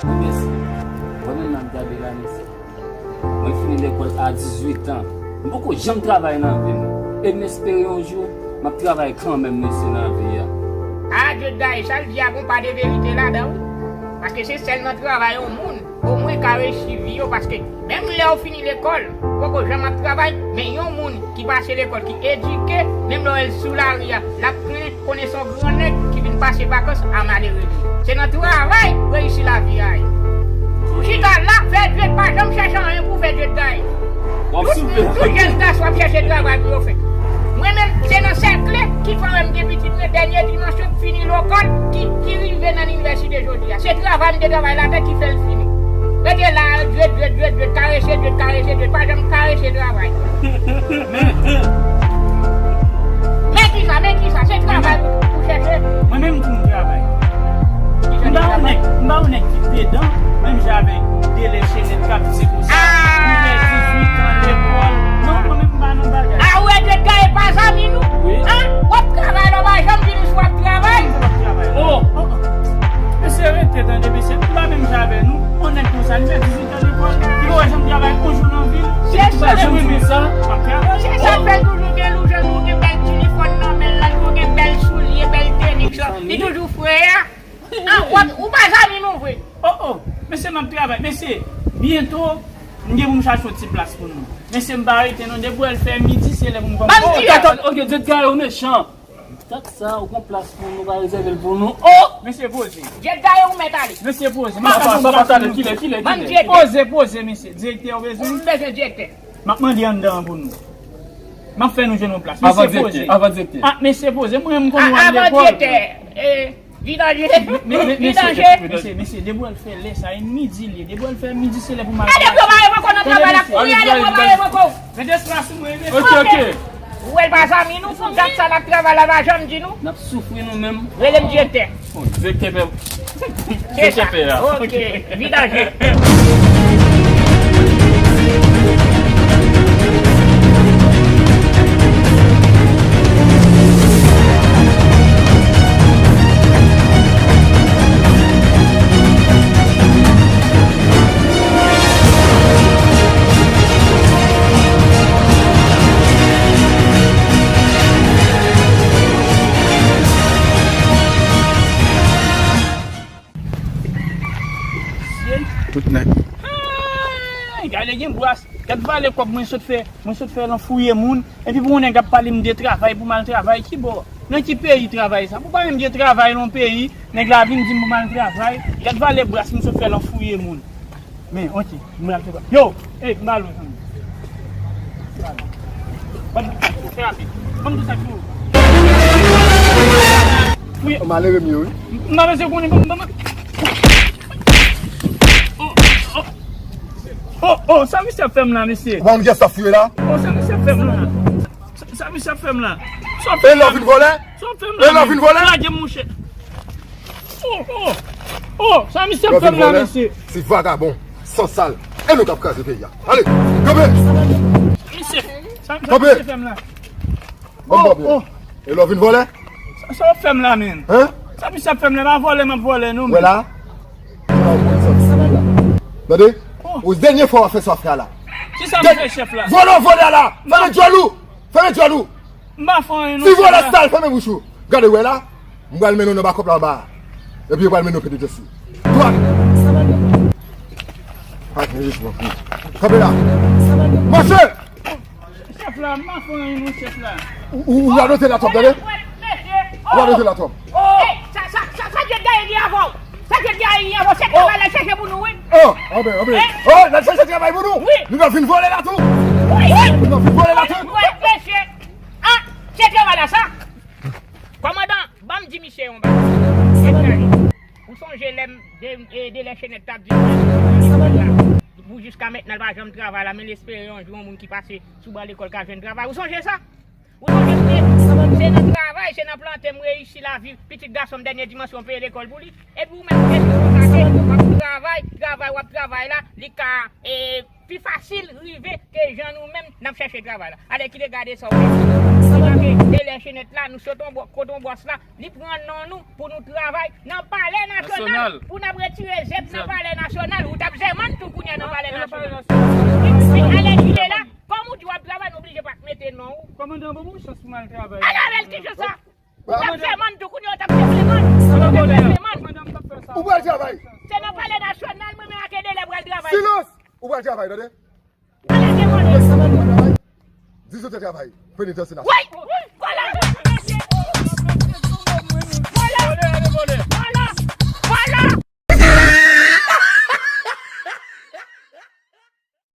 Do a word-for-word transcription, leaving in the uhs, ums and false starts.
Mèsi. Mwen menm m ap gade la, mèsi. Mwen fini lekòl a dizuit an. M poko janm travay nan vi m. E m espere yon jou, m ap travay kanmenm, mesye, nan vi a. A, Dieudonné, sa l di a gon pa de verite ladan, wi. Paske se sèl nan travay yon moun omwen ka reyisi vi yo, paske menm lè w fini lekòl, ou poko janm ap travay, men yon moun ki pase lekòl, ki edike, menm lè w wè l sou lari a, l ap plen konnen se yon gran nèg ki vin pase vakans a malere li. Se nan travay reyisi lavi a ye. Ou chita la, fè djwet, pa janm chèche anyen pou fè djwet gaye. W ap soufri. Tout jèn gason ap chèche travay pou yo fè. Mwen menm, se nan sèkle ki fè w wè m gen pitit mwen dènye dimansyon ki fini lekòl, ki, ki rive nan linivèsite jodi a. Se travay m te travay latè ki fè l fini. Rete la, djwet, djwet, djwet, djwet, karese djwet, karese djwet, pa janm karese travay. Men, men kisa, men kisa, se travay pou, pou chèche. Mwen menm tou m travay. M pa yon nèg, m pa yon nèg ki pedan, menm jan avèk Delè Chenèt k ap di konsa, m fè dizuit an lekòl. Non, mwen menm m pa nan bagay. A, ou wè djwet gaye pa zanmi nou? Wi. An? W ap travay la, w pa janm di nou si w ap travay. Mwen pa travay. Oh! Oh, oh. Mesye, rete tande, mesye. M pa menm jan avè nou. Yon nèg konsa, li fè dizuit an lekòl, li pa wè janm travay yon jou nan vi l. Se sa. Janm di sa. M ap travay. Se sa k fè l toujou gen lou, jan nou gen bèl telefòn nan men l la, nou gen bèl soulye, bèl tenis, li toujou fre a. Ah, w ap, ou pa zanmi nou vre. Oh, oh. Mesye, m ap travay. Mesye, byento, m gen pou m chache yon ti plas pou nou. Mesye, m pa rete non. Depi w wè l fè midi, se lè pou m kòmanse. Ban m di yo. Oke, oke, Dieudonné, ou mechan. Tank sa, ou gon plas pou nou, pa rezève l pou nou. Oh! Mesye, poze. Dieudonné, ou mèt ale. Mesye, poze. Papa, papa, talè, kilè, kilè, kilè? Poze, poze, mesye. Direktè, ou bezwen? M bezwen direktè. M ap mande anndan an pou nou. M ap fè nou jwenn yon plas. Mesye, poze. Avan direktè, avan direktè. Ah, mesye, poze. Mwen, m konn wè lekòl. Avan direktè. Eh, vidanje. Vidanje. Mesye, mesye, depi w al fè lè sa, e midi li ye. Depi w al fè midi, se lè pou m al. Gade pou yo bare mwen kò nan travay la. Kounye a, depi yo bare mwen kò. Mete espas sou mwen, mesye. Oke, oke. Ou wè l pa zanmi nou, pou dat sa l ap travay la, l pa janm di nou. N ap soufri nou menm. Rele m direktè. Oh, direktè pè. Se sa. Direktè pè a. Oke. Vidanje. Tout nèt. Ay, gade gen bras. Gad valè kòb mwen sot fè. Mwen sot fè lan fouye moun. Epi pou yon nèg ap pale m de travay, pou m al travay, ki bò? Nan ki peyi travay sa? Pou pa menm gen travay nan yon peyi, nèg la vin di m pou m al travay. Gad valè bras m sot fè lan fouye moun. Men, oke, m pral fè sa. Yo! Ey, m ba l yon, fanmi. Ban m, fè rapid. Ban m tou sa ki pou ou. Wi. Malere m ye, wi. M pa bezwen konnen, ban m, ban m. Oh, oh. Oh, oh, sa misye ap fè m la, mesye? Ou pa konn kiyès k ap fouye la? Oh, sa misye ap fè m la? Sa, sa misye ap fè m la? Sa w ap fè m la? E lè w vin vòlè? Sa w ap fè m la? E lè w vin vòlè? Lage m, monchè. Oh, oh, oh, sa misye ap fè m la, mesye? Se vagabon, sansal, e nou k ap kraze peyi a. Ale, kanpe! Misye, sa, sa misye fè m la? Bon, bon, byen. E lè w vin vòlè? Sa, sa w ap fè m la, menm? Hein? Sa misye ap fè m la, pa vòlè m ap vòlè, non, menm. Wè la? Tande? Oh. O dènye fwa w ap fè sa w ap fè a la. Kisa m fè, chèf la? Vòlè w vòlè a la! Fèmen djòl ou! Fèmen djòl ou! M pa fè anyen non. Ti vòlè sal, fèmen bouch ou. Gade, wè la, m pral mennen w nan bakòp la anba a. Epi yo pral mennen w pete djès ou. Dwat. Pa gen rizman pou ou. Kanpe la. Mache! Chèf la, m pa fè anyen non, chèf la. Ou, ou, ou radote la twòp, tande? Ou radote la twòp. Sa, sa, sa, sa Dieudonné gen avè w? Sa Dieudonné gen avè w? Se travay la chèche pou nou, wi. Oh, anben, anben. Oh, n ap chèche travay pou nou? Wi. Nou pral vin vòlè la tou? Wi. Nou pral vin vòlè la tou? Wi, mesye. Ah, se travay la sa. Kòmandan, ban m di misye yon bagay. Etranje. Ou sonje lè m de, e, Delè Chenèt t ap di pou jiska mentnan l pa janm travay la, men l espere yon jou yon moun ki pase sou ban lekòl ka jwenn travay. Ou sonje sa? Ou sonje se, se nan travay, se nan plante m reyisi lavi pitit gason m dènye dimansyon peye lekòl pou li. Epi ou menm ou rete konsa, w ap travay, travay, w ap travay la, li ka, e, pi fasil rive ke jan nou menm n ap chèche travay la. Alèkile, gade sa w fè. Nou make delè chenèt la, nou sot on bò, kote on bòs la, li pran non nou pou nou travay nan Palè Nasyonal, pou n ap retire zèb nan Palè Nasyonal. Ou t ap zèmann tou kounye a nan Palè Nasyonal. Men alèkile la, kòm ou di w ap travay, nou oblije pa mete non ou. Kòmandan, ban mwen yon chans pou m al travay. Al avè l, ki jan sa? Ou t ap fè mann tou kounye a, ou t ap fè mann. Ou t ap fè mann. Ou pral travay. Se nan Palè Nasyonal mwen menm ak Edelè pral travay. Silans! Ou pral travay, tande? Palè de mòde. Dizwit è travay. Penitansye nasyonal. Woy!